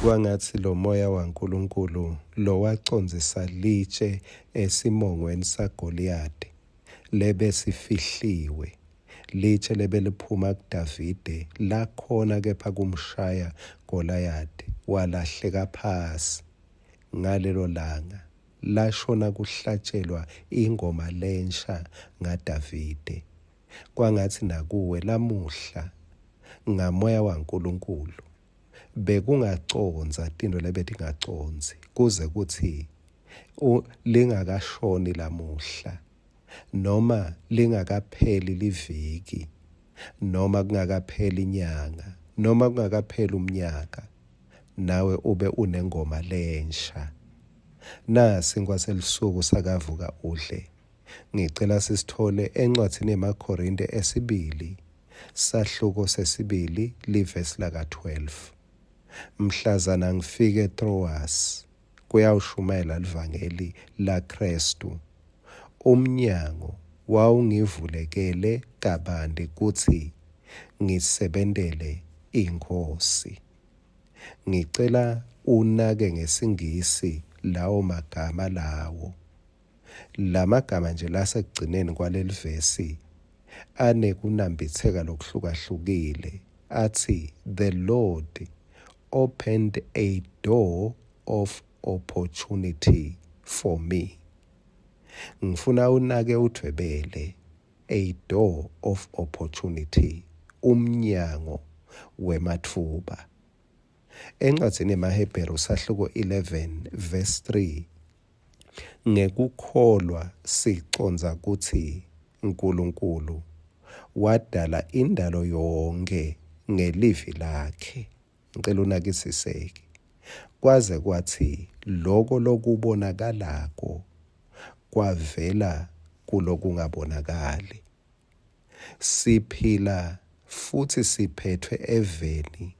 Kwangatsi lomoya waNkulunkulu lowacondzisa litje esimongweni saGoliyadi lebesifihliwe, litje lebeliphuma kuDavide lakhona kepha kumshaya Golayadi walahleka phasi ngalelo langa lashona kuhlatjelwa ingoma lensha ngaDavide. Kwangatsi nakuwe lamuhla ngamoya waNkulunkulu bekungacondza tintfo lebetingacondzi kuze kutsi lingakashoni lamuhla noma lingakapheli liviki noma kungakapheli inyanga noma kungakapheli umnyaka nawe ube unengoma lensha. Nasi sinkwa selusuku sakavuka udle. Ngicela sisithole encwadzini yemaKhorinte esibili sahluko sesibili livesi laka-12. Mhlazana ngifike eTrowasi kuyawushumayela livangeli laKhristu, umnyango wawungivulekele kabanti kutsi ngisebentele iNkhosi. Ngicela unake ngesiNgisi lawo magama lawo. Lamagama nje lasekugcineni kwalelivesi anekunambitseka lokuhlukahlukile atsi the Lord opened a door of opportunity for me. Ngifuna unake udvwebele a door of opportunity, umnyango wematfuba. Encwadzini yemaHebheru sahluko 11 verse 3 Ngekukholwa sicondza kutsi Nkulunkulu wadala indalo yonkhe ngelivi lakhe. Ngicela unakisiseke. Kwaze kwatsi loko lokubonakalako kwavela kulokungabonakali. Siphila futsi siphetfwe eveni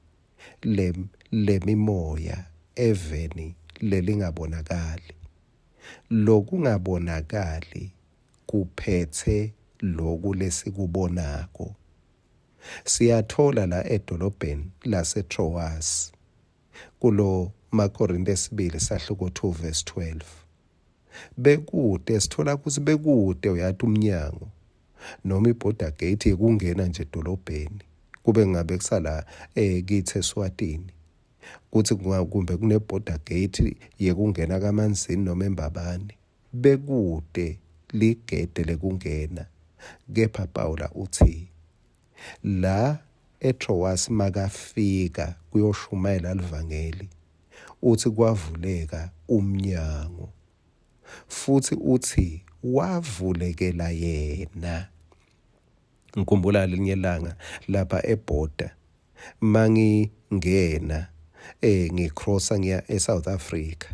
lemimoya eveni lelingabonakali. Lokungabonakali kuphetse loku lesikubonako. Siyatfola la edolobheni laseTrowasi kulo maKorinte esibili sahluko 2 verse 12. Bekute sithola kutsi bekute uyati umnyango noma i-border gate yekungena nje edolobheni kube ngabe kusala eh kithi eSwatini kuthi kumbe kune-border gate yekungena kaManzini noma eMbabane bekute ligede lekungena kepha Pawula uthi la eTrowasi makafika kuyoshumayela livangeli uthi kwavuleka umnyango futsi utsi wavulekela yena. Ngikhumbula lelinye ilanga lapha ebhoda mangingena eh ngicrossa ngiya eSouth Africa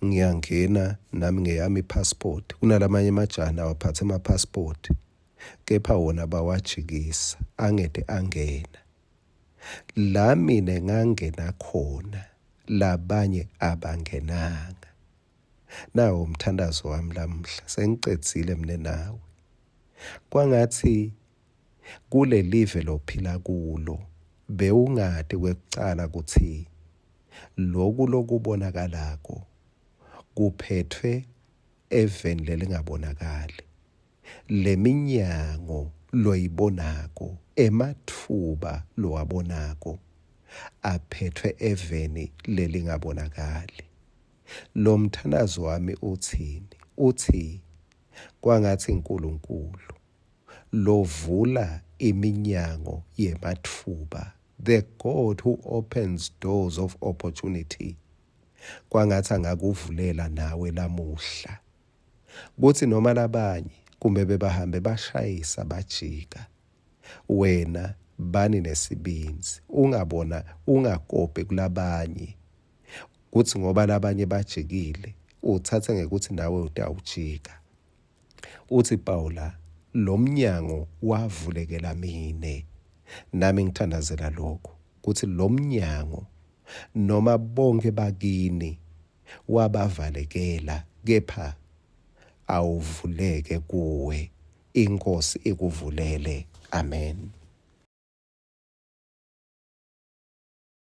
ngiyangena nami ngeyami passport kunalamanye amajaha nawo aphathe ama passport kepha wona bawajikisa angete angena la mina ngangena khona labanye abangenanga Nawo umthandazo wami lamuhla sengicedzile mina nawe. Kwangatsi kulelive lophila kulo bewungati kwekucala kutsi loku lokubonakalako kuphetfwe eveni lelingabonakali. Leminyango loyibonako, ematfuba lowabonako aphetfwe eveni lelingabonakali. Lomthandazo wami utsini? Utsi, Kwangatsi Nkulunkulu lovula iminyango yematfuba, the God who opens doors of opportunity, kwangatsi angakuvulela nawe lamuhla. Kutsi noma labanye kumbe bebahambe bashayisa bajika, wena bani nesibindzi, ungabona ungakopi kulabanye. Kutsi ngoba labanye bajikile, utsatse ngekutsi nawe utawujika. Utsi Pawula, lomnyango wavulekela mine. Nami ngithandazela lokhu, kutsi lomnyango noma bonkhe bakini wabavalekela kepha awuvuleke kuwe. INkhosi ikuvulele. Amen.